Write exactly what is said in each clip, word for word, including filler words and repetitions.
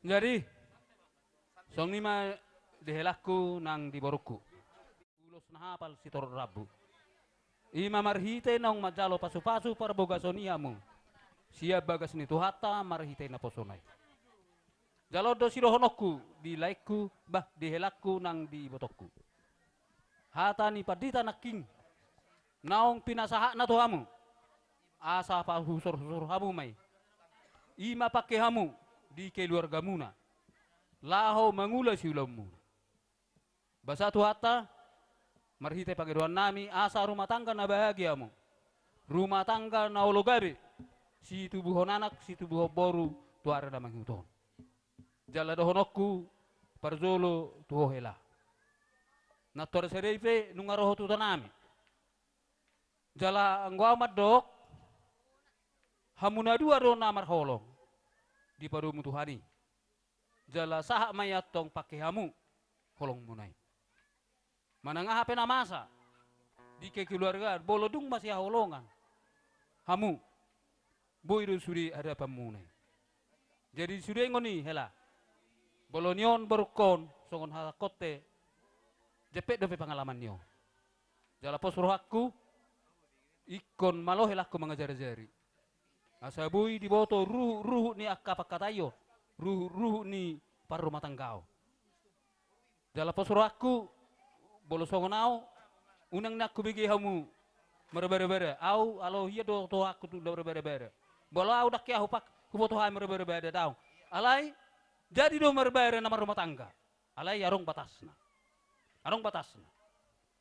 Jadi, songon i ma di helangku nang di borungku. Ulos na hapal sitorop rambu. I ma marhite naung manjalo pasupasu parbagason i hamu sian bagas ni Tuhanta marhite naposona i. Jalo on do sidohononku di laengku, bah, di helangku nang di ibotongku. Hata ni pandita nangkin naung pinasahatna tu hamu, asa pahusorhusor hamu ma i. I ma pangke hamu di keluargamuna laho mangula siulaonmuna. Basa Tuhanta, marhite pangidoannami, asa rumah tangga na bahagia hamu, rumah tangga na olo gabe, situbuhon anak, situbuhon boru tu ari na mangihut on. Jala dohononku parjolo tu ho hela. Nantoari sadari pe nunga ro ho tu hutanami. Jala anggo au mandok, hamu na dua do na marholong, dipadomu Tuhan i. Jala sahat ma i antong pangke hamu holongmuna i. Manang aha pe na masa di kekeluargaan, molo dung masihaholongan hamu, boi do sude hadapanmuna i. Jadi sude ngoni hela. Molo ni on borungkon, songon hatangkon te, jempek dope pangalaman ni on. Jala pos rohangku, ingkon malo helangku mangajarajari, asa boi diboto ruhutruhut ni angka pangkataion, ruhutruhut ni parrumatanggaon. Jala pos rohangku, molo songon au, unang nian hubege hamu marbadabada. Au, alo hian do rohangku tu marbadabada. Molo au ndang ke au pak-, huboto hami marbadabada, daong. Alai, jadi do marbada na marrumatangga. Alai adong batasna. Adong batasna.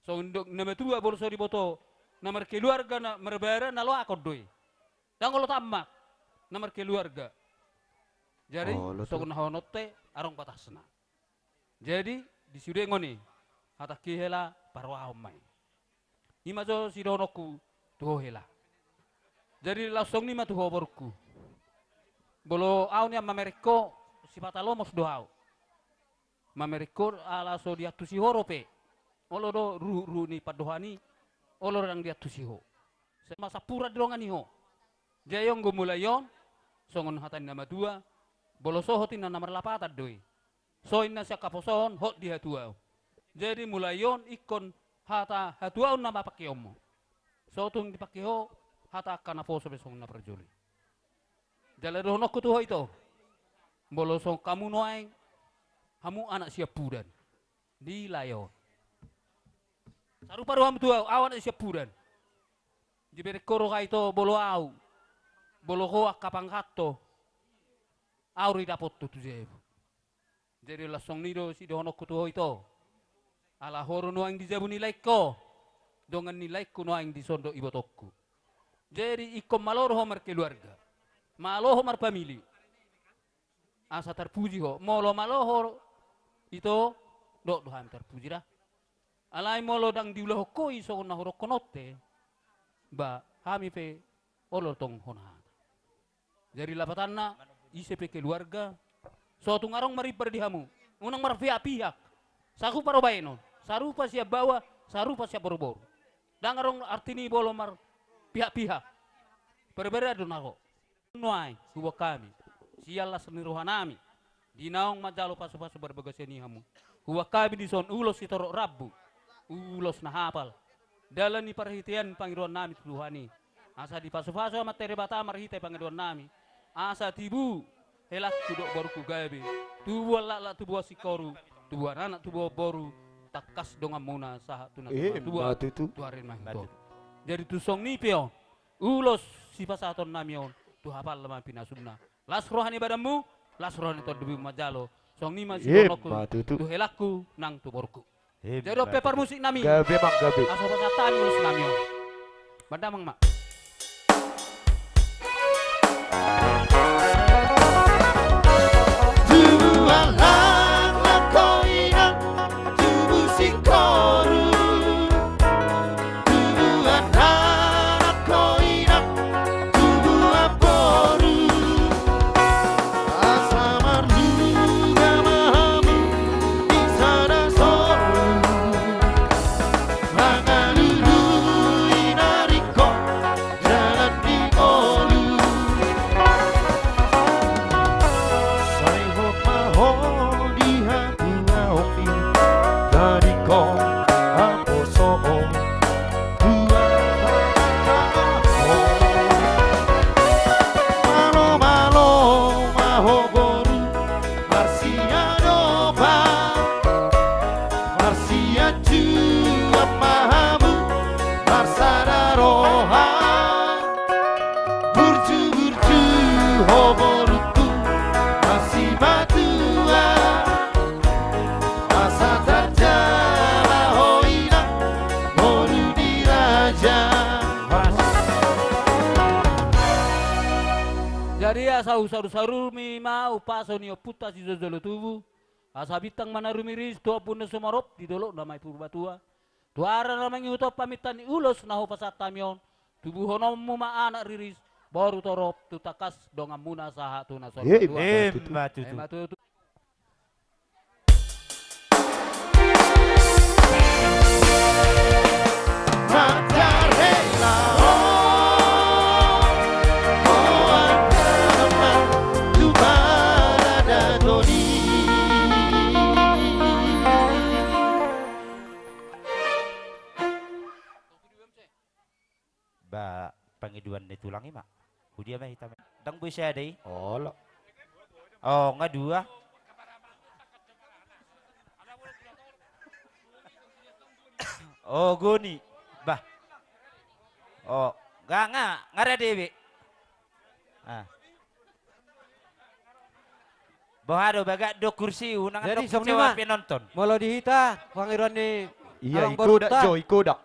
Songon dok na matua, molo so diboto na markeluarga na marbada, na loakon do i. Ndang olo tammak na markeluarga. Jadi, olo, songon na hohononte, adong batasna. Jadi, di sude ngoni, hatangki hela, parrohahon ma i. I ma jo sidohononku tu ho hela. Jadi, laos songon i ma tu ho borungku. Molo au nian mamereng ho, sipata lomos do au. Mamereng ho ala so diantusi ho dope. Olo do ruhutruhut ni pandohan i, olo do ndang diantusi ho. Sai ma sampuran didongani ho. Jadi anggo mulai on, songon hata ni na matua, molo sohot inna na marlapatan do i. So inna sian haposohon, hot di hatuaon. Jadi mulai on ingkon hata hatuaon nama pangkeonmu. So tung dipangke ho, hata angka naposo pe songon na parjolo i. Jala dohononku tu ho ito. Molo songon hamu nuaeng, hamu anak siampudan. Di lae on. Sarupa do hamu tu au, au anak siampudan. Dibereng ho roha ito, molo au. Molo ho angka panghatto. Au do didapothu tu jabu. Jadi laos songon i do sidohononku tu ho ito. Ala ho do nuaeng di jabu ni laengko. Dongan ni laengku nuaeng dison do ibotongku. Jadi ingkon malo do ho markeluarga. Malo ho marpamili. Asa tarpuji ho. Molo malo ho ito, dohot do hami tarpuji da. Alai molo ndang diulahon ho i songon na hudokhononte, ba hami pe olo tong hona hata. Jadi lapatanna, ise pe keluarga, so tung adong marimbar di hamu, unang marpihak-pihak. Sarupa do baenon, sarupa sian baoa, sarupa sian boruboru. Ndang adong arti ni molo marpihak-pihak. Parbadaan do na ro. Nuaeng huboan hami sian las ni rohanami, di naung manjalo pasupasu parbagason i hamu, huboan hami dison ulos sitorop rambu, ulos na hapal, dalan ni parhitean pangidoannami tu Tuhan i. Asa dipasupasu Amanta Debata marhite pangidoannami, asa tibu helangku dohot borungku gabe, tubuan laklak, tubuan singkoru, tubuan anak, tubuan boru, tangkas donganmuna sahat tu na tumatua, ima tutu, tu ari na mangihut on. Jadi tung songon i pe on, ulos sipasahatonnami on, tu hapal ma pinasuna. Las roha ni badanmu, las roha ni tondimu manjalo. Songon i ma sidohononku, ima tutu, tu helangku nang tu borungku. Jadi on pe parmusiknami. Gabe, Amang, gabe. Asa pasahat hami ulosnami on. Bahen damang ma. Tubuan laklak ho inang, tubu singkoru, tubuan anak ho inang, tubuan boru. Asa marnida ma hamu di sada soru, mangalului na ringkot. Jadi asa husarusaru mi ma umpasa ni ompunta sijolojolo tubu, asa bintang ma na rumiris tu ombun na sumorop di dolok na ma i Purbatua. Tu ari na mangihut on paminta ni ulos na hupasahat hami on, tubuhononmu ma anak riris, boru torop tu tangkas donganmuna sahat tu na saur matua. Emma tutu. Emma tutu. Ba, pangidoan ni tulang i ma. Hudia ma hita ma. Ndang boi sada i. Olo. O, nga dua. O, goni. Bah. O, nga, nga, nga rade be. Ah. Boha do, bagak do kursi, unang. Jadi, adong songon i kecewa ma penonton. Molo di hita, pangidoan ni. Iya, amang iko dak, boruta. Jo, iko dak.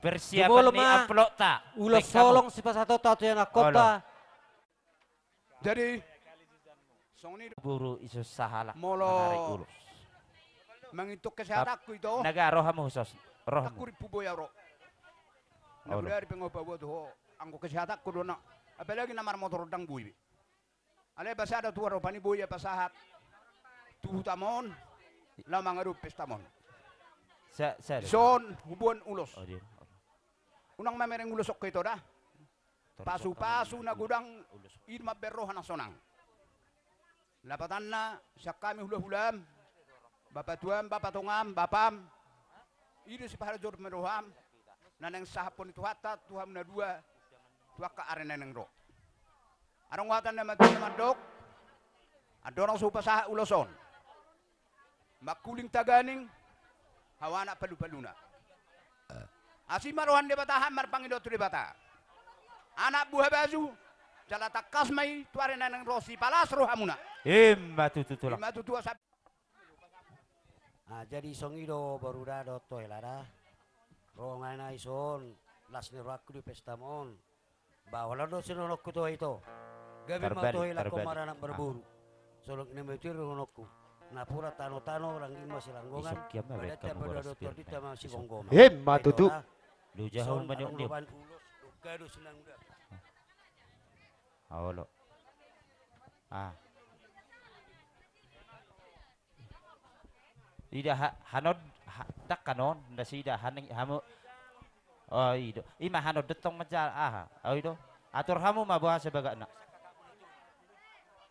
Persiapan ni amplopta. Jumolo ma ulos holong sipasahatonta tu ianakhonta. Olo. Jadi, songon i do. Boru ison sahala. Molo mangarai ulos. Mangintok kesehatanku ito. Naga ro hamu sos. Ro hamu. Tangkurimpu boya ro. Olo. Na boi ari pe nga hupaboa tu ho. Anggo kesehatanku do na. Apalagi na marmotor ndang boi be. Alai ba sada tua roha ni boi pasahat tu hutama on, laho mangadopi pestama on. Sa-, sa-, dison huboan ulos. O, dia. Unang mamereng ulos on ke ito da. Pasupasu na godang, i do mambahen roha na sonang. Lapatanna, sian hami hulahulam, bapatuam, bapatongam, bapam. I do sipaharajor ni roham, na naeng sahaphon ni Tuhanta tu hamu na dua, tu angka ari na naeng ro. Adong hata ni na mandok, andorang so hupasahat ulos on, mangkuling taganing, hau anak palupaluna. Asi ma roha ni Debata hami marpangido tu Debata. Anak buha baju, jala tangkas ma i tu ari na naeng ro sipalas rohamuna. Emma tutu tulang. Emma tutu asa. Ah, jadi songon i do boru da dohot hela da. Ro nga na ison las ni rohangku di pestama on. Ba holan do sinononku tu ho ito. Gabe ma tu ho hela, tarbalik, tarbalik. Maranak marboru. Ah. Solhot ni na mautir do sonononku. Napuran tanotano, rangging ma silanggongan. Isuk kiam ma baen hamu boras pir. Emma tutu. Luja hamu maniop niop. Ulos, doka do sinangda. Ah, olo. Ah. Ida ha-, hanon, ha-, dakkan on, nasida haning, hamu. O, i do. I ma hanon dontong manjal, aha. O, i do. Atur hamu ma boha sabagakna.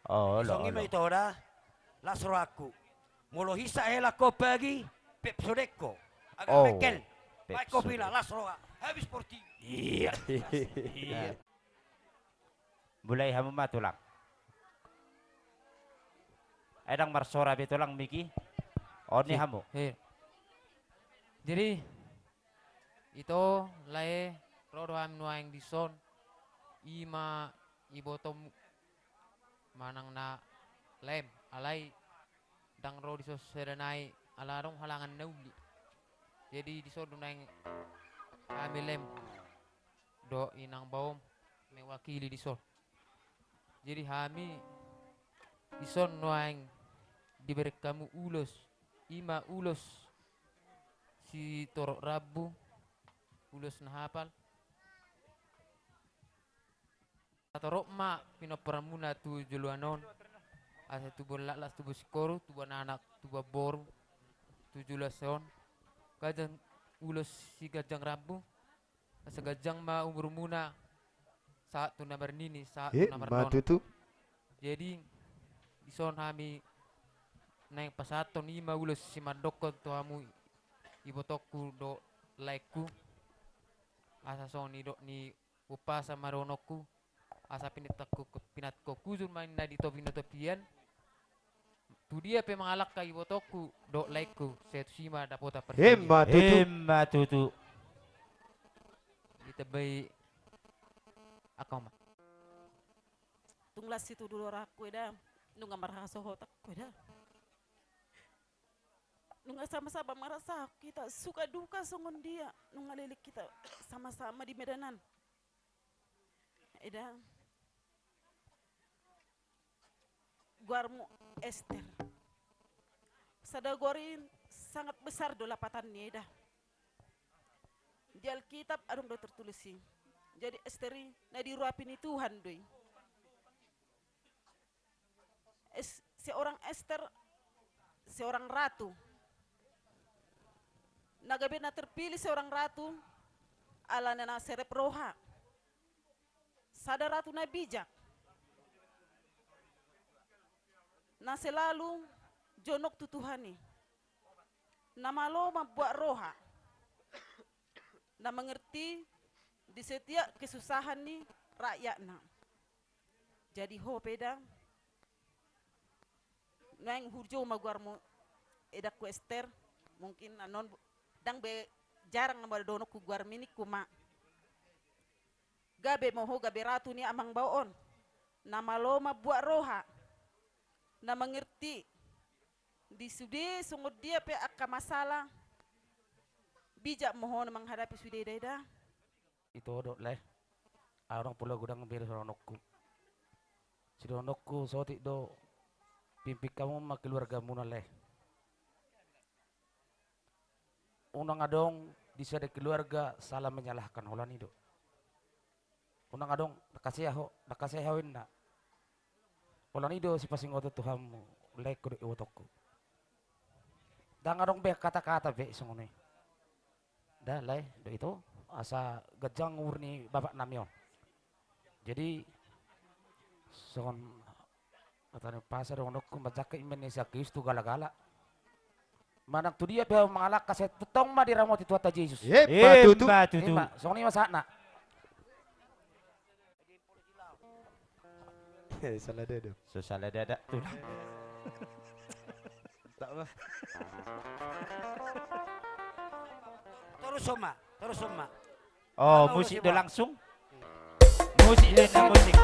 O, olo, olo. Songon i ma ito da, las rohangku. Molo hisa hela ko pagi, Pepsodent ko. Agar bengkel. Pepsodent. Baen kopi la, las roha. Habis portibi. Iya. Iya. Mulai hamu ma tulang. Ai ndang marsora be tulang mik i. On ni hamu. Jadi, ito lae, ro do hami nuaeng dison, i ma ibotom manang na laem, alai ndang ro dison sada nai, ala adong halangan na uli. Jadi dison do nuaeng hami laem dohot inang baom mewakili dison. Jadi hami dison nuaeng dibereng hamu ulos, i ma ulos sitorop rambu, ulos na hapal. Satorop ma pinomparmuna tu joloan on, asa tubuan laklak, tubuan singkoru, tubuan anak, tubuan boru, tu joloan on. Ganjang ulos siganjang rambu, asa ganjang ma umurmuna, sahat tu na marnini, sahat tu na marnono. Emma tutu. Jadi, dison hami naeng pasahathon i ma ulos simandokkon tu hamu ibotongku dohot laengku. Asa songon nidok ni umpasa ma dohononku, asa pinantikhon, pinantikhon hujur ma ninna di topi ni topian. Tu dia pe mangalangka ibotongku dohot laengku, sai tusi ma dapotan partingkian. Emma tutu. Emma tutu. Ditambai angka oma. Tung las situtu do rohangku eda, nunga marhasohotanku eda. Nunga sama-sama marasa kita suka duka songon dia, nunga leleng kita sama-sama di medan an. Eda. goarmu Ester. Sada goar i sangat besar do lapatanni, eda. Di Alkitab adong do tertulis i. Jadi Ester i na diurapi ni Tuhan do i. Es-, seorang Ester, seorang ratu. Na gabe na terpilih seorang ratu, alana na serep roha. Sada ratu na bijak. Na selalu jonok tu Tuhan i. Na malo mambuat roha. Na mengerti di setiap kesusahan ni rakyatna. Jadi ho pe da, naeng hujou ma goarmu, edangku Ester, mungkin annon, ndang be jarang na molo dohononku goarmi ningku ma. Gabe ma ho gabe ratu ni amangboru on. Na malo mambuat roha. Na mengerti. Di sude songon dia pe angka masalah. Bijak ma ho na menghadapi sude, eda, eda. Ito do, Lae. Adong pola godang be dohononku. Sidohononku saotik do, pimpin hamu ma keluargamuna, Lae. Unang adong di sada keluarga salah menyalahkan, holan i do. Unang adong, ndang hasea ho, ndang hasea ho inna. Holan i do sipasingoton tu hamu, Lae, dohot ibotongku. Ndang adong be kata-kata be songon i. Da, Lae, do ito, asa ganjang umur ni bapaknami on. Jadi, songon hata ni umpasa dohononku, manjangkon inna ni Zakeus tu gala-gala. Manang tu dia pe hamu mangalangka, sai tongtong ma diramoti Tuhanta Jesus. Emma tutu. Emma tutu. Ima, songon i ma sahatna. Eh, salah dada. So salah dada tulang. Tak apa. Torus, Oma, torus, Oma. Oh, musik do langsung. Musik do, musik.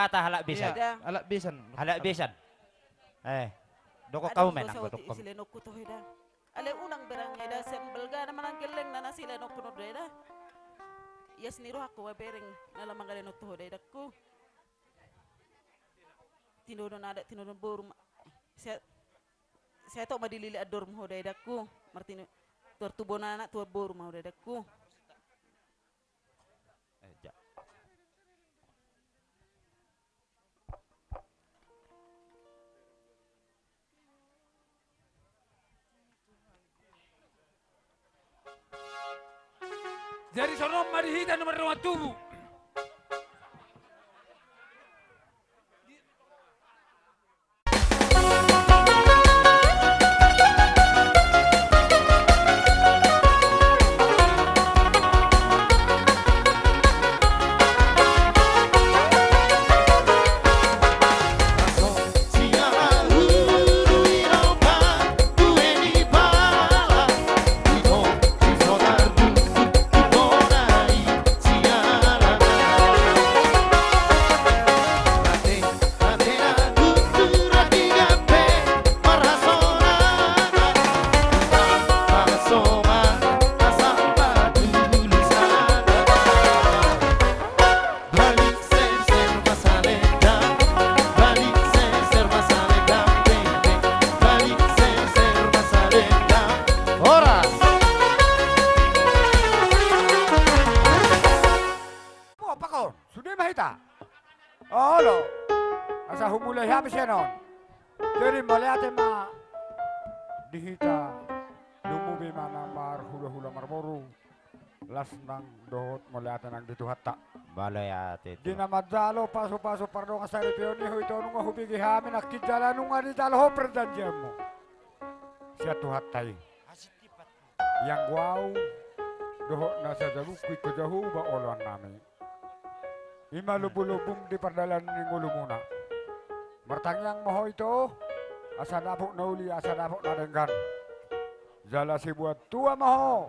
Hata halak besan. Iya, halak besan. Halak besan. Eh, dokon hamu ma nang, dokon hamu. Silenonku toho da. Alai unang berang eda sian balgana manang gellengna na silenonku on da eda. Ias ni rohangku ma bereng na lam manggalenonku toho da edangku. Tinodohon adat, tinodohon boru ma. Sia, sia tok ma dilili andormu ho da edangku. Martino, tuan tu bona anak, tuan boru ma ho da edangku. Eh, ja. Jadi songon on ma di hita na mardongan tubu. Horas. Boha pakon, sude ma hita. Olo. Asa humulai hami sian on. Jadi mauliate ma di hita. Lumobi ma na marhulahula marboru. Las nang dohot mauliate nang di Tuhanta. Mauliate tu. Di na manjalo pasupasu pardongan saripeon i, ho ito nunga hubege hami nangkin jala nunga dijalo ho perjanjianmu sian Tuhanta i. Ianggo au dohot na sajabungku ingkon jahoba oloannami. I ma lombulombum di pardalanan ni ngolumuna. Martangiang ma ho ito, asa dapot na uli, asa dapot na denggan. Jala siboan tua ma ho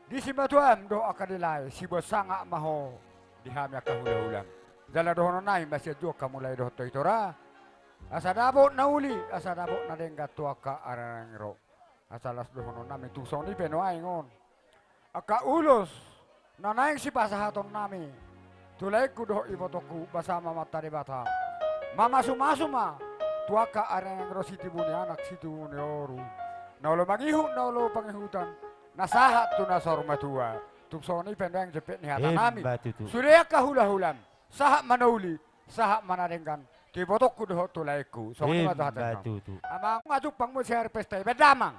di simatuam dohot angka di lae, siboan sangap ma ho di hami angka hulahulam. Jala dohononnami ma sian juang hamu lae dohot toitora, asa dapot na uli, asa dapot na denggan tu angka ari na naeng ro. Asa las dohononnami tung songon i pe nuaeng on. Angka ulos na naeng sipasahatonnami tu laengku dohot ibotongku, basa ma Amanta Debata mamasumasu ma tu angka ari na naeng ro, sitibu ni anak, sitibu ni boru, na olo mangihut, na olo pangihutan, na sahat tu na saur matua. Tung songon i pe nuaeng jempek ni hatanami. Emma tutu. Sude angka hulahulam, sahat ma na uli, sahat ma na denggan tu ibotongku dohot tu laengku. Songon i ma tu hatangku. Emma tutu. Amang, nga jumpang muse ari pesta i, baen damang.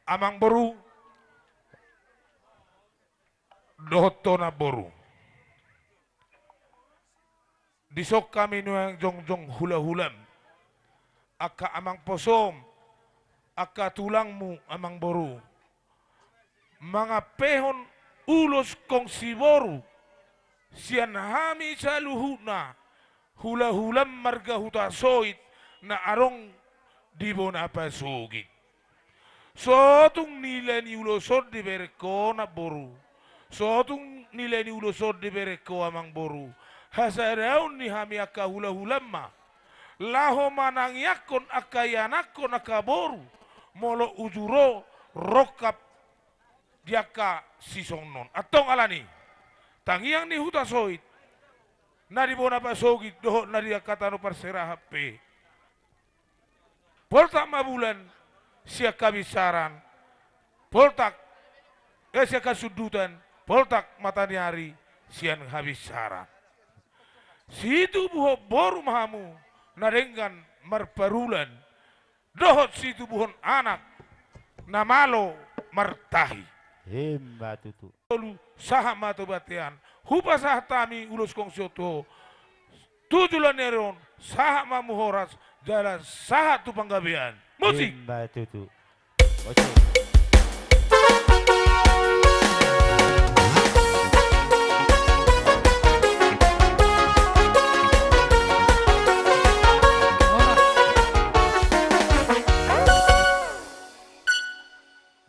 Amangboru dohot tu namboru. Dison hami nuaeng jongjong hulahulam, angka amangposom, angka tulangmu amangboru, mangampehon ulos kongsi boru sian hami saluhutna hulahulam marga Hutasoit na adong di bona pasogit. So tung nilai ni ulos on dibereng ho namboru, so tung nilai ni ulos on dibereng ho amangboru, hasadaon ni hami angka hulahulam ma laho manangianghon angka ianakhon angka boru molo uju ro rongkap di angka sisongon on. Antong alani tangiang ni Hutasoit na di bona pasogit dohot na di angka tano parserahan pe, poltak ma bulan sian habinsaran, poltak, eh, sian hasundutan, poltak mataniari sian habinsaran. Situbuhon boru ma hamu na denggan marparulan, dohot situbuhon anak na malo martahi. Ima tutu. Tolu, sahat ma tu bontean. Hupasahat hami ulos kongsi on tu ho. Tu joloan ni ari on, sahat ma hamu horas jala sahat tu panggabean. Musik. Ima tutu. Musik.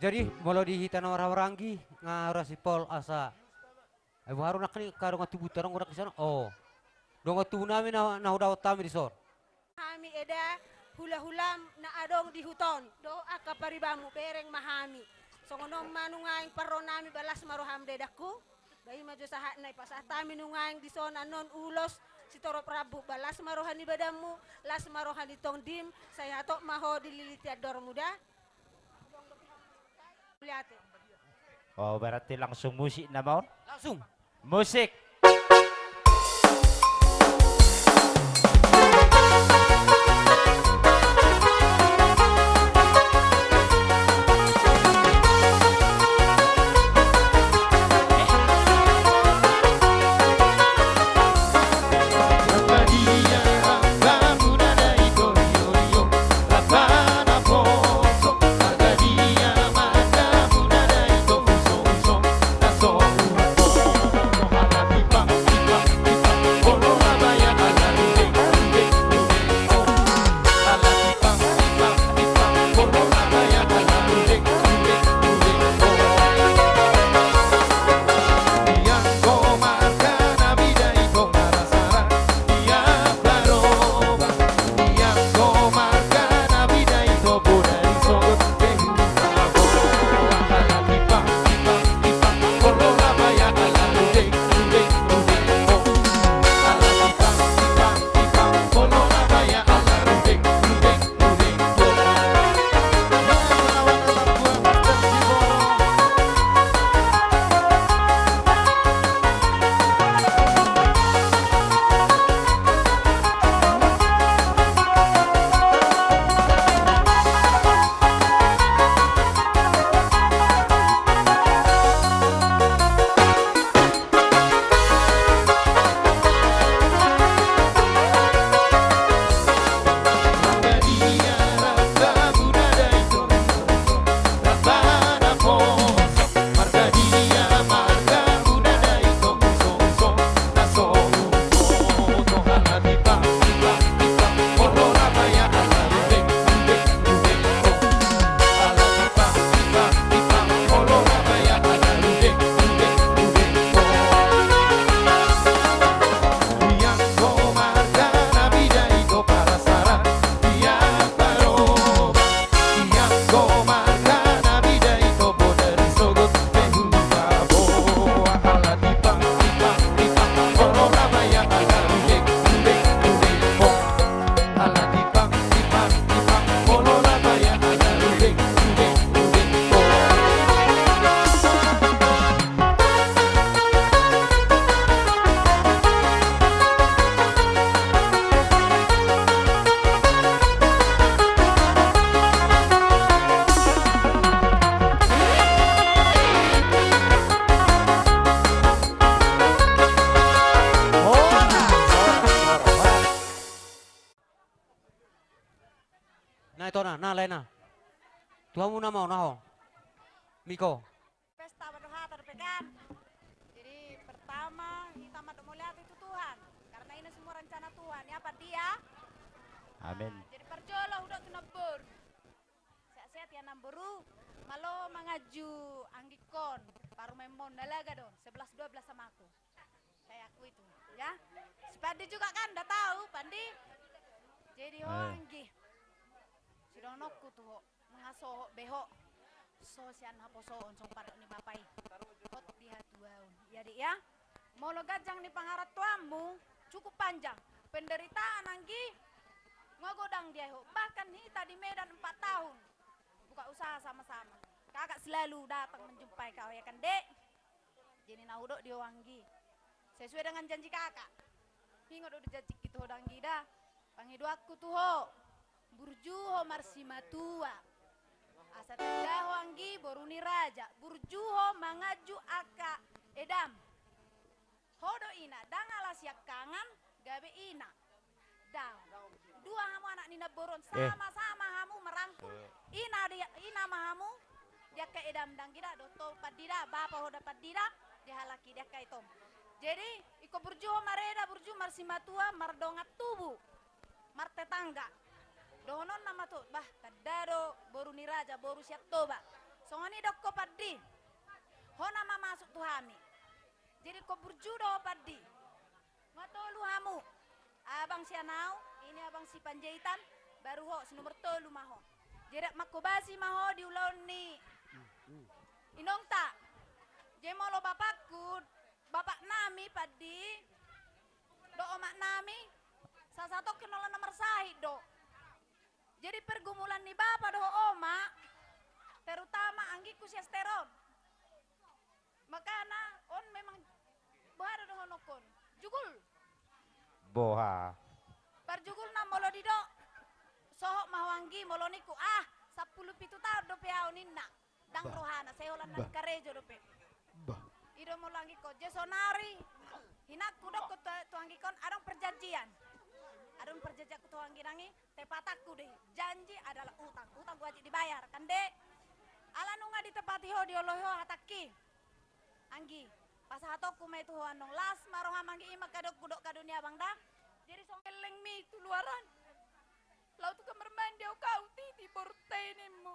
Jadi, molo di hita na marhahamaranggi, nga horas i pol asa. Ai boha do nangkin angka dongan tubunta, adong do nangkin di son? O. Dongan tubu nami na, na hudapot hami di son. Hami eda hulahulam na adong di huta on, dohot angka paribanmu, bereng ma hami. Songon on ma nuaeng parro nami, ba las ma roham da edangku. Ba i ma jo sahatna, hupasahat hami nuaeng di son annon ulos sitorop rambu, ba las ma roha ni badanmu, las ma roha ni tondim, sai hatop ma ho dililiti andormu da. Mauliate. O, berarti langsung musik nama on? Langsung. Musik. Tu hamu nama on, aho. Miko. Pesta, baru hata dope kan. Jadi pertama hita mandok mauliate tu Tuhan, karena ini semua rencana Tuhan ya, Pandi ya. Amin. Nah, jadi parjolo hudok tu namboru. Sehat-sehat ya namboru. Malo manganju anggingkon, parumaenmon, na laga do, sebelas dua belas sama aku. Kayak aku itu, ya. Si Pandi juga kan, nda tahu, Pandi. Jadi ho, eh, anggi. Sidohononku tu ho, mangasohot be ho. So sian haposoon, songon pandok ni bapa i. Hot di hatuaon. Ya, Dik, ya. Molo ganjang ni pangarantoanmu, cukup panjang. Penderitaan, anggi. Nga godang dia ho. Bahkan hita di Medan empat tahun buka usaha sama-sama. Kakak selalu datang menjumpai kau, ya kan, Dek? Jadi na hudok di ho, anggi, sesuai dengan janji kakak. Ingot do di janji kita ho, anggi, da. Pangidoanku tu ho, burju ho marsimatua. Asa tanda ho, anggi, boru ni raja, burju ho manganju angka edam. Ho do ina, ndang ala siangkangan gabe ina. Ndang. Dua hamu anak ni namboru on, eh, sama-sama hamu merangkul. Eh. Ina di, ina ma hamu di angka edam, ndang, anggi, da, dohot ho Pandi da, bapa ho da Pandi da, di halak i, di angka ito. Jadi ingkon burju ho mareda, burju marsimatua, mardongan tubu, martetangga. Dohononna ma tu, bah, tanda do boru ni raja, boru sian Toba. Songon i do ho Pandi. Ho na mamasuk tu hami. Jadi ingkon burju do ho Pandi. Nga tolu hamu. Abang sian au, ini abang si Panjaitan, baru ho, si nomor tolu ma ho. Jadi rap manghobasi ma ho di ulaon ni inongta. Jadi molo bapakku, bapak nami Pandi, dohot omak nami, sasahat on holan na marsahit do. Jadi pergumulan ni bapa dohot omak, terutama anggingku si Ester on. Makana on memang boha do dohononku on. Jugul. Boha. Parjugulna molo didok, sohot ma ho, anggi, molo ningku, ah, sampulu pitu taon dope au ninna. Ndang rohana, sai holan na karejo dope. Bah. I do molo anggingkon, jadi sonari, inangku dohot tu, tu anggingkon, adong perjanjian. Adong perjanjianku tu anggi, nang i, tepatanku do i. Janji adalah utang. Utang wajib dibayar, kan, Dek? Ala nunga ditepati ho, dioloi ho hatangki. Anggi, pasahatonku ma i tu ho annon, las ma roham, anggi, i ma angka dohononku, dohot angka do ni abang da. Jadi songon lelengmi tu luaran. Laho tu kamar mandi au, hau titi borunta i, ninmu.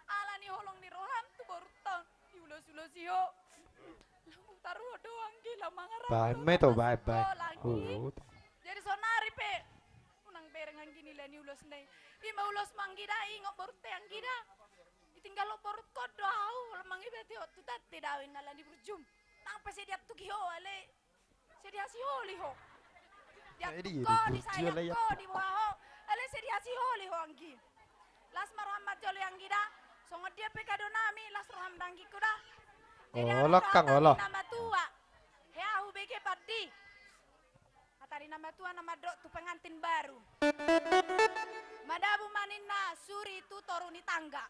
Ala ni holong ni roham tu borunta on, diulosulosi ho. Laho mutaruhon do, anggi, laho mangaranto. Baen ma i tu, baen, baen. Jadi sonari pe unang bereng, anggi, nilai ni ulosna i. I ma ulosmu, anggi, da, ingot borunta i, anggi, da. Ditinggalhon borungkon do au, olo mangibatihon tu tante, da, au inna, ala ni burjum. Nang pe sai diantuki ho, ale sai dihasiholi ho. Diantuk ho, disayang ho, diboha ho, ale sai dihasiholi ho, anggi. Las ma roham marjolo, anggi, da. Songon dia pe angka do nami, las roham da, anggingku, da. Jadi, olo, anggi, olo. Hata ni na matua. Hea hubege, Pandi. Hata ni na matua na mandok tu pengantin baru. Madabu ma ninna suri tu toru ni tangga.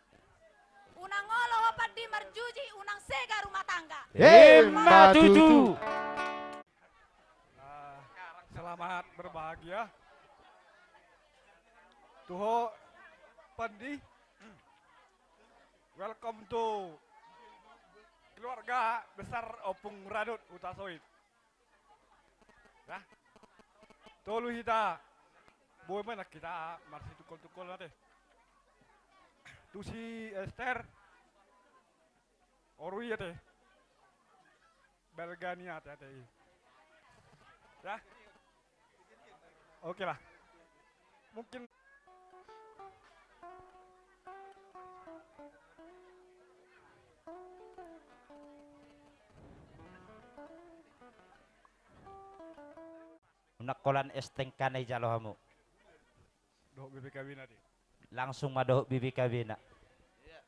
Unang olo ho, Pandi, marjuji, unang sega rumah tangga. Emma tutu. Ah, selamat berbahagia. Tu ho, Pandi. Welcome to keluarga besar Ompung Radot Hutasoit. Nah, tolu hita. Boi ma nang hita marsitungkoltungkol ate. Tu si Ester, oru i ate. Balga ni ate, ate i. Ya. Oke lah. Mungkin unang holan S T N K na dijalo hamu. Dohot B P K B na, di. Langsung ma dohot B P K B na.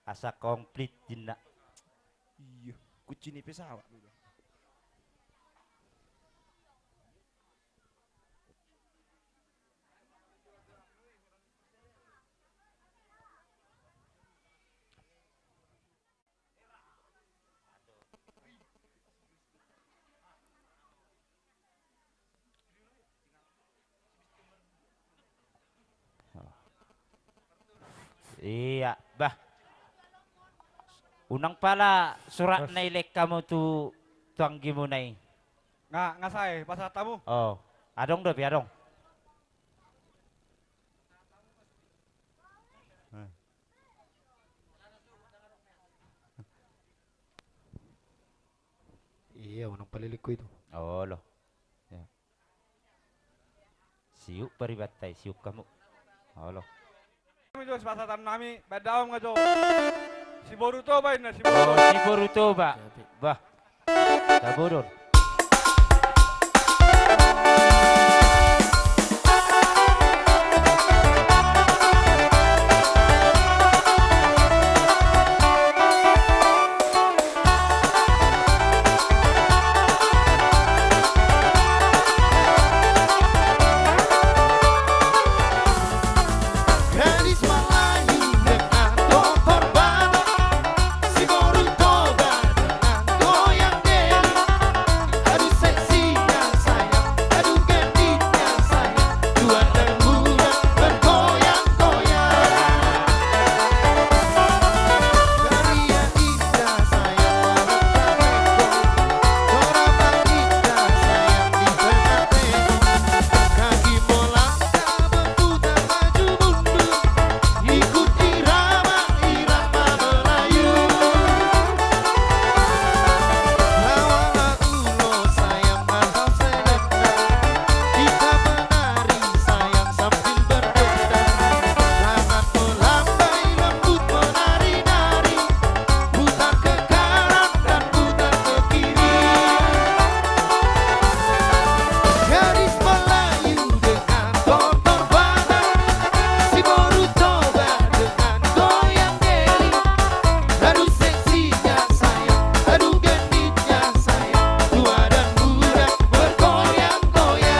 Asa komplit ninna. Iya, kunci ni pesawat dulu. Iya, bah. Unang pala surat na i lehon hamu tu, tu anggimuna i. Nga, nga sae, pasahat hamu. Oh, adong dope, adong. Iya, unang palilingku itu. Olo. Ya. Siuk paribantai, siuk hamu. Olo. Kami jo sipasahatonnami, baen damang jo. Si Boru Toba inna, si Boru Toba. Oh, si Boru Toba. Bah. Tabo do on. Gadis Melayu dengan dokter Batak, si Boru Toba dengan goyang geli. Aduh seksinya sayang, aduh gendutnya sayang, tua dan muda bergoyang-goyang. Pria indah sayang, putar ke kanan dan putar ke kiri. Gadis Melayu dengan dokter Batak, si Boru Toba dengan goyang geli. Aduh seksinya sayang, aduh gendutnya sayang, tua dan muda bergoyang-goyang.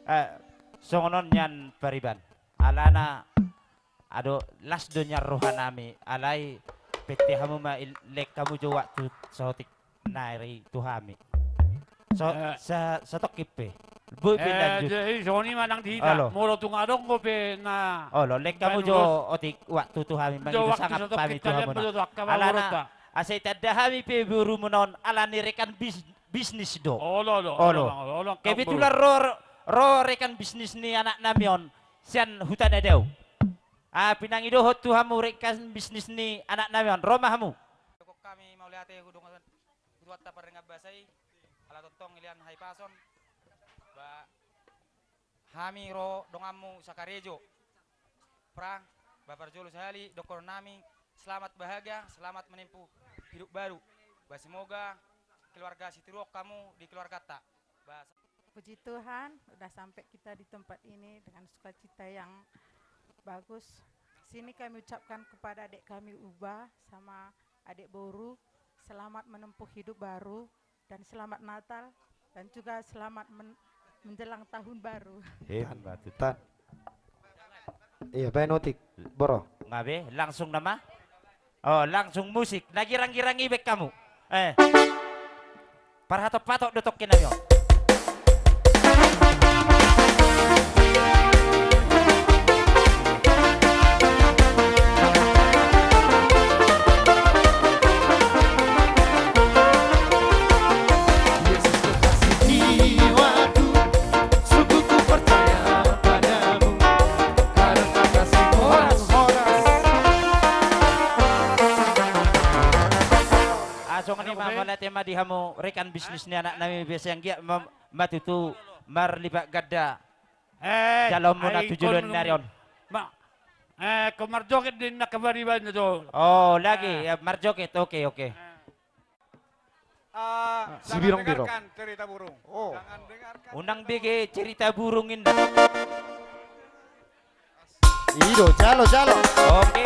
Eh, songon on nian pariban. Alana, ado, las do nian rohanami, alai pette hamu ma il-, lehon hamu jo waktu saotik nari tu hami. So, eh, sa-, satongkin pe. Boi pe, eh, lanjut. Jadi, songon i ma nang di hita. Olo. Molo tung adong dope na. Olo, lehon hamu jo otik waktu tu hami, mangido sangap hami tu hamu na. Alana, asa ditanda hami pe borumuna on, alani rekan bis-, bisnis do. Olo, olo, olo. Kebetulan ro, ro rekan bisnis ni anaknami on sian Huta Nadao. Ah, pinangidohon tu hamu rekan bisnis ni anaknami on, ro ma hamu. Hami mauliate tu dongan, tu Tuhanta pardenggan basa i, ala tongtong dilehon hahipason. Ba, hami ro donganmu sakarejo. Pra, ba parjolo sahali dohononnami, selamat bahagia, selamat menempuh hidup baru. Bah, semoga keluarga sitiruon hamu di keluargata. Bah, puji Tuhan, udah sampai kita di tempat ini dengan sukacita yang bagus. Sini kami ucapkan kepada adik kami Uba sama adik Boru, selamat menempuh hidup baru dan selamat Natal dan juga selamat men-, menjelang tahun baru. Hebat, Tan. Tan. Iya, baen otik, Boro. Nga be, langsung nama. Oh, langsung musik. Na girang-girang i baen hamu. Eh. Parhato-pato do tongkin nami on. Yesus, kekasih jiwaku, sungguh ku percaya padamu, karena kau kasih. Horas, horas. Asong ni ma, mauliate ma di hamu rekan bisnis ni anak nami, biasa anggiat ma, ma tutu marlipat ganda. Eh, jaloonmuna tu joloan ni ari on. Ma, eh, ingkon marjoget do ninna, kabari baen do. Oh, lagi, eh, ya, marjoget. Oke, oke. Eh. Ah, si Birong-birong. Jangan dengarkan cerita burung. Oh. Jangan dengarkan. Unang bege cerita burung inna. I do, jalo, jalo. Oke.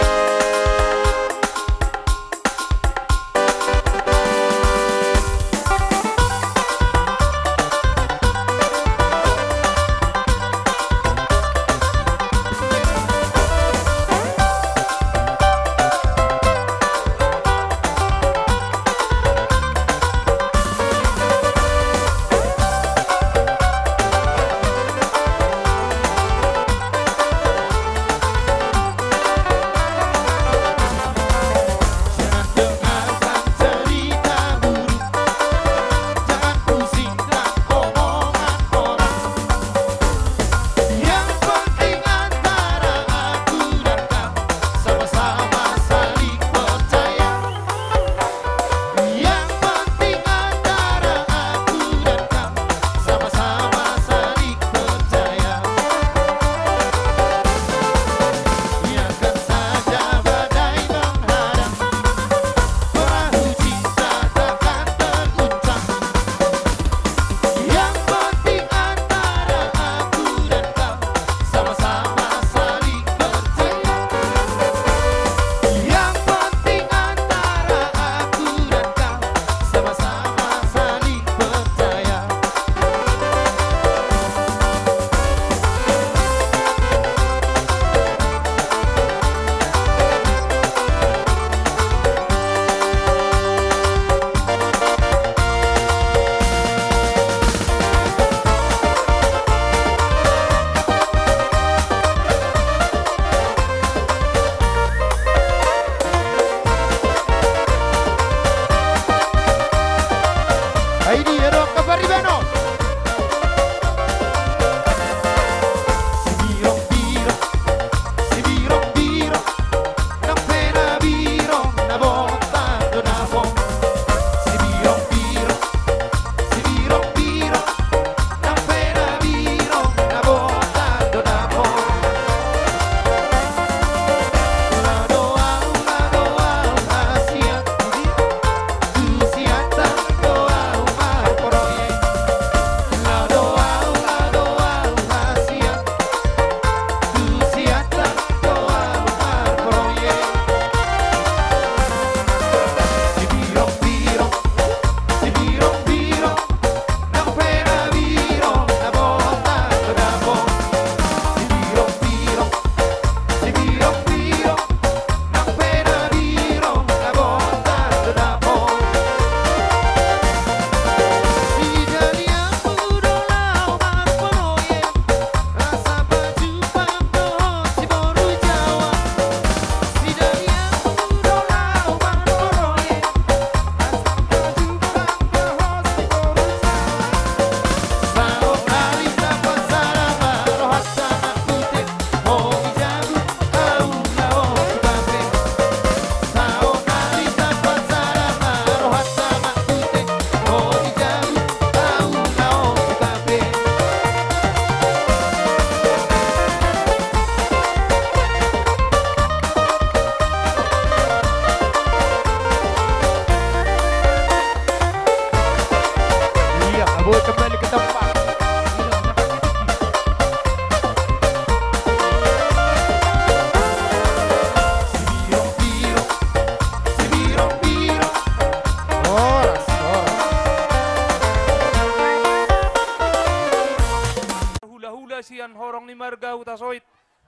Marga Hutasoit,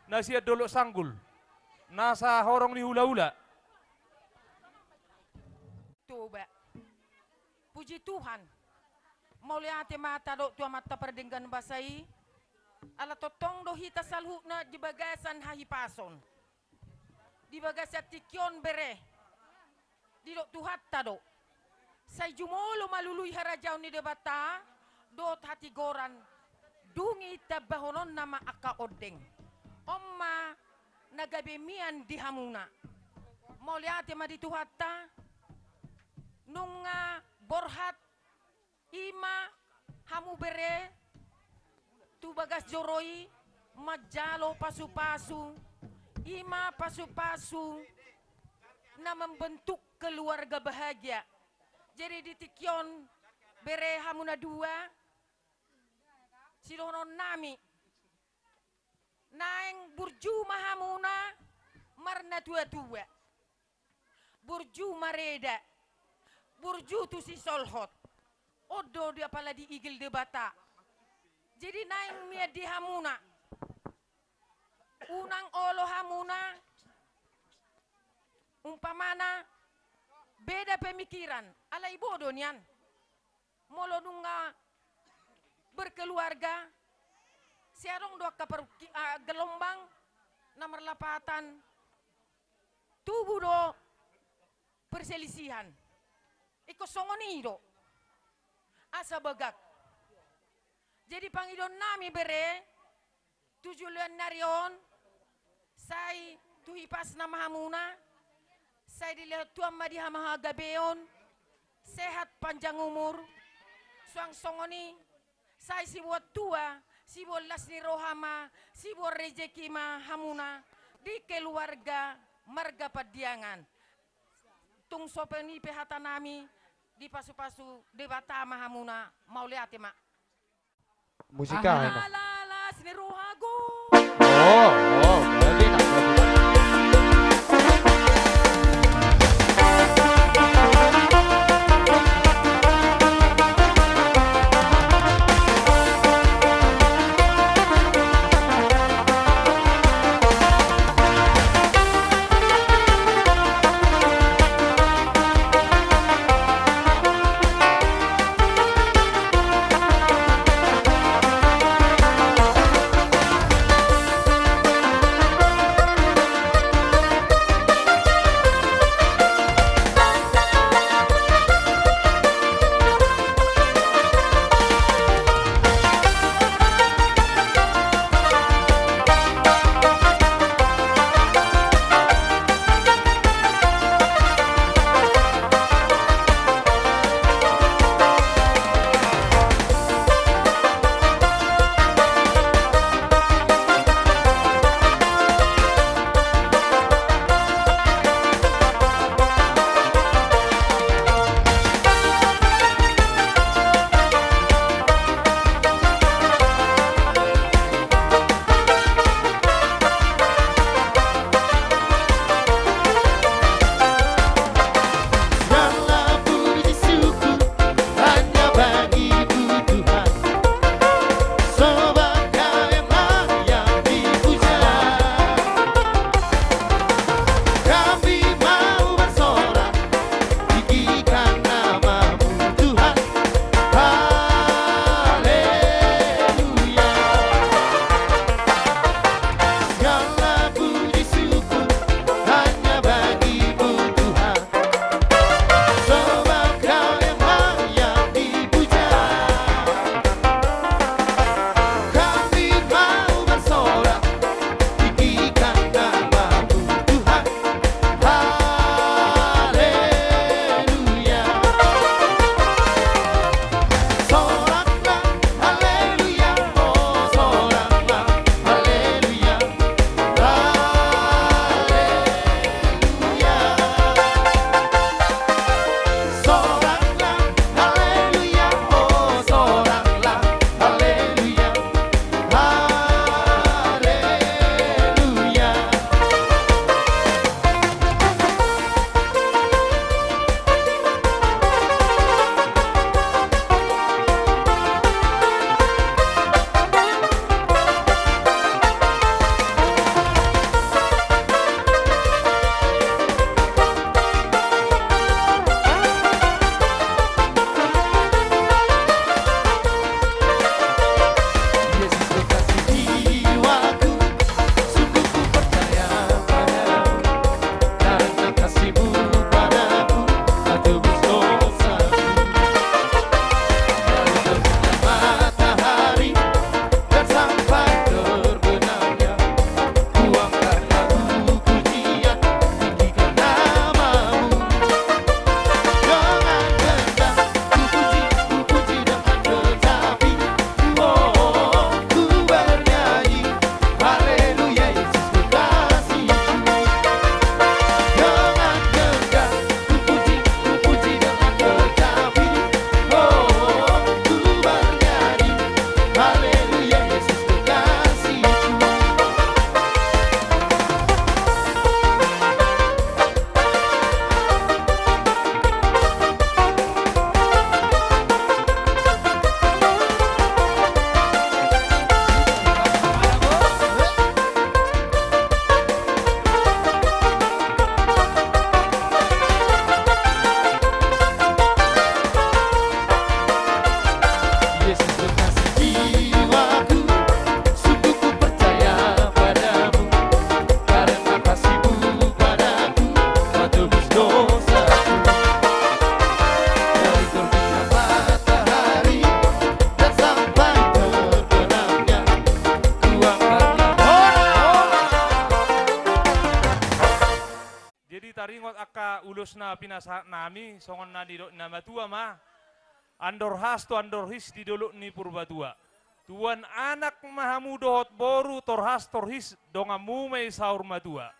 na sian Dolok Sanggul, nasa horong ni hula-hula. Toba. Puji Tuhan. Mauliate ma tadok tu Amanta Pardenggan Basa i. Ala tongtong do hita saluhutna di bagasan hahipason. Di bagasan tingki on bere, didok Tuhanta do, sai jumolo ma lului harajaon ni Debata dohot hatigoran, dung i tambahononna ma angka ondeng. On ma na gabe mian di hamuna. Mauliate ma di Tuhanta. Nunga borhat i ma hamu bere tu bagas joro i manjalo pasu-pasu, i ma pasu-pasu na membentuk keluarga bahagia. Jadi di tingki on bere hamu na dua, sidohononnami, naeng burju ma hamuna marnatua-tua. Burju mareda, burju tu sisolhot. On do di apala diigil Debata. Jadi naeng mian di hamuna. Unang olo hamuna, umpamana, beda pemikiran, alai bodo nian. Molo nunga berkeluarga, sai adong do angka parungki-, ah, gelombang na marlapatan, tubu do perselisihan. Ingkon songon i do. Asa bagak. Jadi pangidoannami bere, tu joloan ni ari on, sai tu hipasna ma hamuna, sai dilehon Tuhan ma di hamuna hagabeon, sehat panjang umur, suang songon i, sai siboan tua, siboan las ni roha ma, siboan rejeki ma hamuna, di keluarga marga Pandiangan. Tung so pe i pe hatanami, dipasu-pasu Debata ma hamuna, mauliate ma. Musik aha, aha ini? Ala las ni roha gok. Oh, oh, berarti enak, berarti enak. Ulos na pinasahat nami, songon na nidok ni na matua ma, andor has tu andor his di dolok ni Purbatua. Tuan anak ma hamu dohot boru, tor has tor his, donganmu ma i saur matua.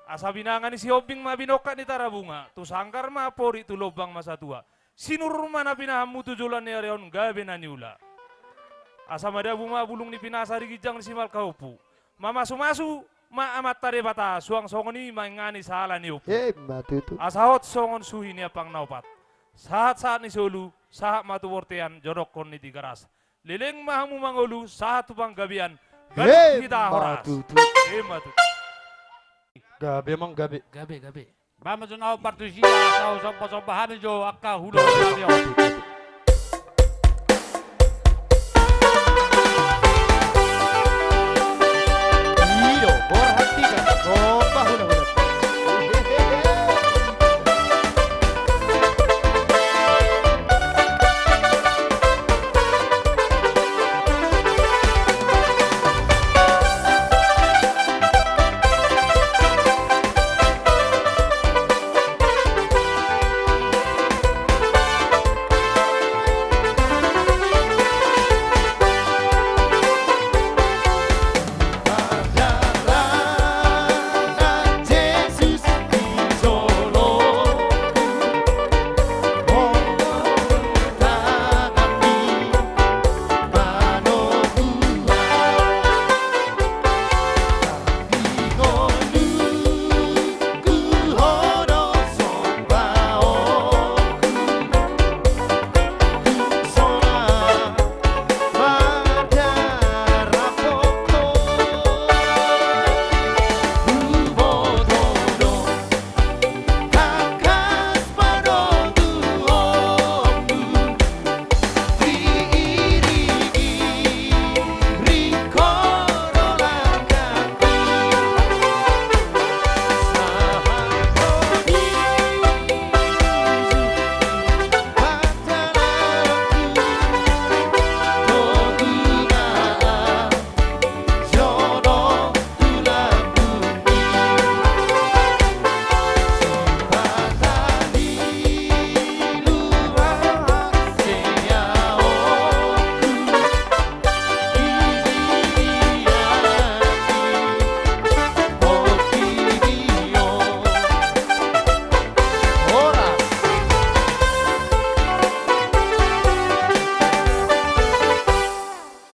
Asa binanga ni Sihombing ma binongkak ni Tarabunga, tu sanggar ma amporik tu lombang ma satua. Sinur ma na pinahanmu tu joloan ni ari on gabe na niula. Asa madabu ma bulung ni pinasa di ginjang ni Simalkahompu. Mamasumasu ma Amanta Debata, suang songon i ma inganan ni sahala ni ompu. Emma tutu. Asa hot songon suhi ni ampang na opat. Sahatsahat ni solu, sahat ma tu bortean, jodokkon ni Tigaras. Leleng ma hamu mangolu, sahat tu panggabean, gabe hita horas. Emma tutu. Emma tutu. Gabe, amang, gabe. Gabe, gabe. Baen ma jo na hombar tusi, asa husombasomba hami jo angka hulahula nami on. I do, borhat tiga, somba hulahula.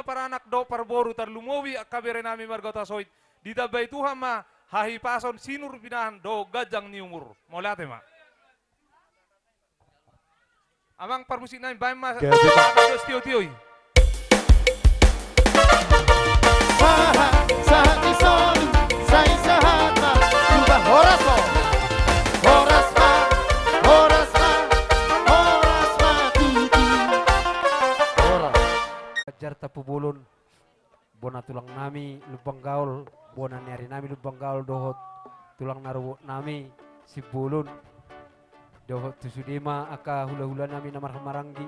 Paranak dohot parboru, tarlumobi angka bere nami marga Hutasoit, ditambai Tuhan ma hahipason, sinur pinahan dohot ganjang ni umur. Mauliate ma. Amang parmusik nami, baen ma. Gabe, Pak. Tio-tio i. Sahat, sahat ni solu, sai sahat ma, tuba horas ho. Horas ma, horas ma, horas ma tutu. Horas. Ajar Tampubolon. Bona tulang nami Lumban Gaol, bona ni ari nami Lumban Gaol dohot tulang na rorobot nami Simbolon. Dohot tu sude ma angka hulahula nami na marhahamaranggi,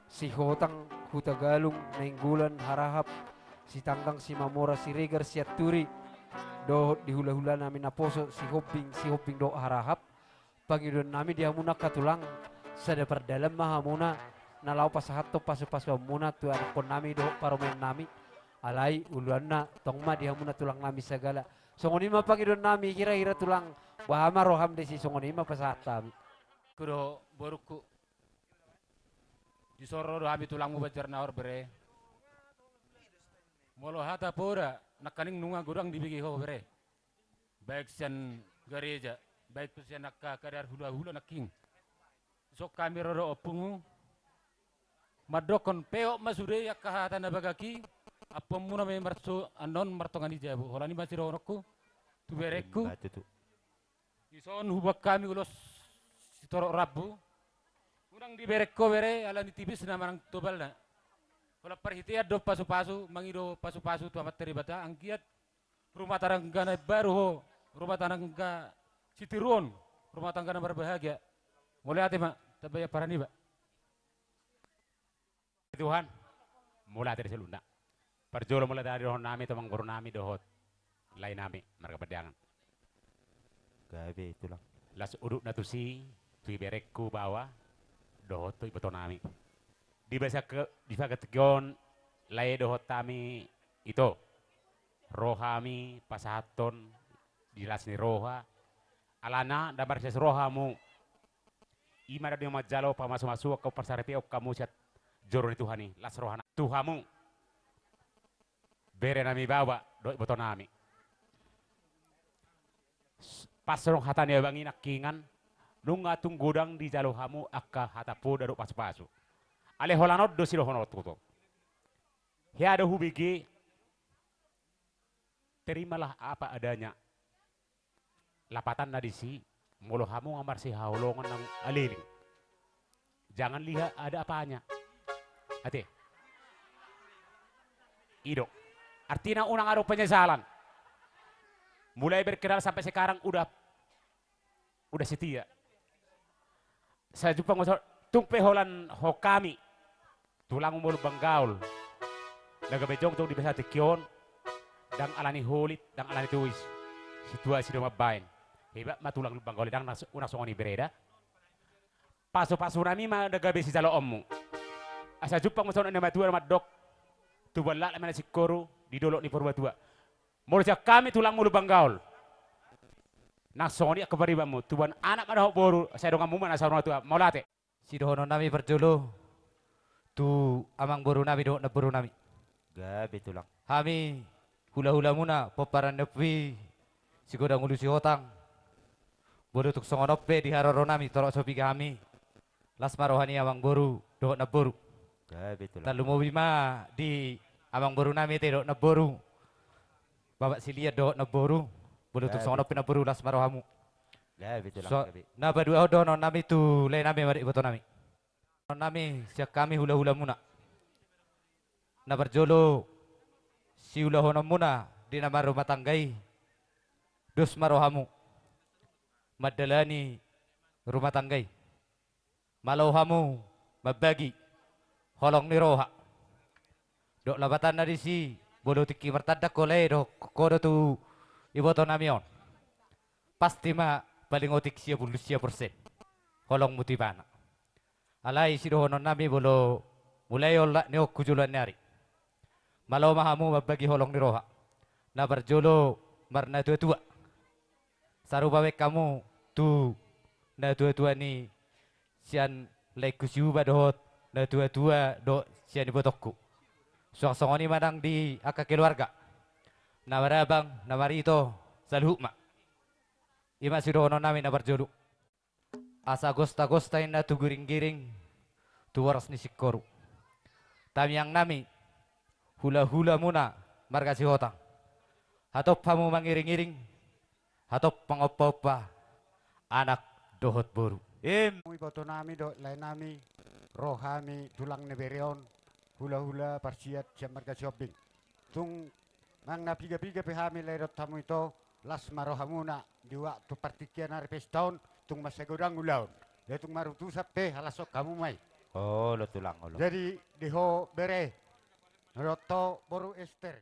Sihotang, Hutagalung, Nainggolan, Harahap, Sitanggang, Simamora, Siregar, Sianturi, dohot di hulahula nami naposo, Sihombing, Sihombing dohot Harahap. Pangidoan nami di hamuna angka tulang, sada pardalan ma hamuna, na laho pasahathon pasupasuanmuna tu anakkon nami dohot parumaen nami. Alai uluanna tong ma di hamuna tulang nami sagala. Songon i ma pangidoan nami, hira-hira tulang, boha ma roham disi, songon i ma pasahat hami. Ku do borungku. Dison ro do hami tulangmu Banjar Nahor, bere. Molo hata poda, nangkaning nunga godang dibege ho, bere. Baik sian gareja, baik tu sian angka kadar hulahula nangkin. Dison hami ro dohot ompungmu. Mandokkon peop ma sude angka hata na bagak i, ampuonmuna ma i marso annon martonga ni jabu. Holan i ma sidohononku tu berengku. Ima tutu. Dison huboan hami ulos sitorop rambu. Unang dibereng ho, bere, ala ni tipis na manang tobalna. Holan parhitean do pasupasu, mangido pasupasu tu Amanta Debata, anggiat rumah tangga na imbaru ho, rumah tangga sitiruon, rumah tangga na marbahagia. Mauliate ma, tambai ampara niba. Tuhan, mauliate di saluhutna. Parjolo mauliate ma dohonon nami tu amangboru nami dohot lae nami marga Pandiangan. Gabe tulang. Las udutna tusi, tu iberengku baoa, dohot tu ibotonami. Di basa ke, di basa tingki on, lae dohot hami ito. Ro hami pasahathon di las ni roha. Alana, ndang marsilas roha hamu. Ima na dua manjalo pamasumasuon hamu, parsaripeon hamu sian joro ni Tuhan i, las rohana tu hamu. Berenami baoa, dohot ibotonami. Pas songon hata ni abang i nangkiningan, nunga tung godang dijalo hamu angka hata poda dohot pasupasu. Alai holan on do sidohononku tu ho. Hea do hubege, terimalah apa adanya. Lapatanna disi, molo hamu nga marsihaholongan nang aliling. Jangan lihat ada apanya. Ate. I do. Artina unang adong penyesalan. Mulai berkenal sampai sekarang udah, udah setia. Sai jumpang ma songon, tung pe holan ho hami, tulangmu molo Banggaol. Na gabe jongjong di basa tingki on, ndang alani holit, ndang alani tois. Situasi do mambahen. Hebat ma tulang Banggaol i, ndang nas-, unang songon i bere da. Pasupasunami ma na gabe sijaloonmu. Asa jumpang ma songon na matua na mandok. Tubuan laklak ma na singkoru di dolok ni Purbatua. Molo sian hami tulangmu Lumban Gaol. Nang songon i angka paribanmu, tubuan anak ma dohot boru, sai donganmu ma na saur matua, mauliate. Sidohononnami parjolo tu amangborunami dohot namborunami. Gabe tulang. Hami hulahulamuna pomparan ni ompu i Sigodang Ulu Sihotang. Molo tung songon on pe di haroronami torop so piga hami. Las ma roha ni amangboru dohot namboru. Gabe tulang. Tarlumobi ma di amangborunami ate dohot namboru. Bapak Silian dohot namboru. Molo tung songon on pe namboru, las ma rohamu. Gabe tulang. So, gabe. Na paduahon dohononnami tu laenami marek ibotonami. Dohononnami sian hami hulahulamuna. Na parjolo siulahononmuna di na marrumah tangga i. Dos ma rohamu mandalani rumah tangga i. Malo hamu mambagi holong ni roha. Dohot lapatanna disi, molo tingki martandang ho lae dohot ho do tu ibotonami on, pasti ma paling otik sia pulu sia persen holongmu tu ibana. Alai sidohononnami molo mulai olat ni on tu joloan ni ari, malo ma hamu mambagi holong ni roha. Na parjolo marnatuatua. Sarupa baen hamu tu natuatua ni sian laengku si Uba dohot natuatua dohot sian ibotongku. Suang songon i ma nang di angka keluarga. Na marabang, na marito, saluhut ma. I ma sidohononnami na parjolo. Asa gostagosta inna tu giringgiring, tu boras ni singkoru. Tangiangnami, hulahulamuna marga Sihotang. Hatop hamu mangiringiring, hatop mangompaompa anak dohot boru. Em. Ibotonami dohot laenami, ro hami tulang ni bere on, hulahula parsiat sian marga Sihombing. Tung manang na pigapiga pe hami lae dohot hamu ito, las ma rohamuna di waktu partingkian ari pesta on, tung mansai godang ulaon. Jadi tung marutusan pe halashon hamu ma i. Olo tulang, olo. Jadi di ho bere, dohot ho boru Ester.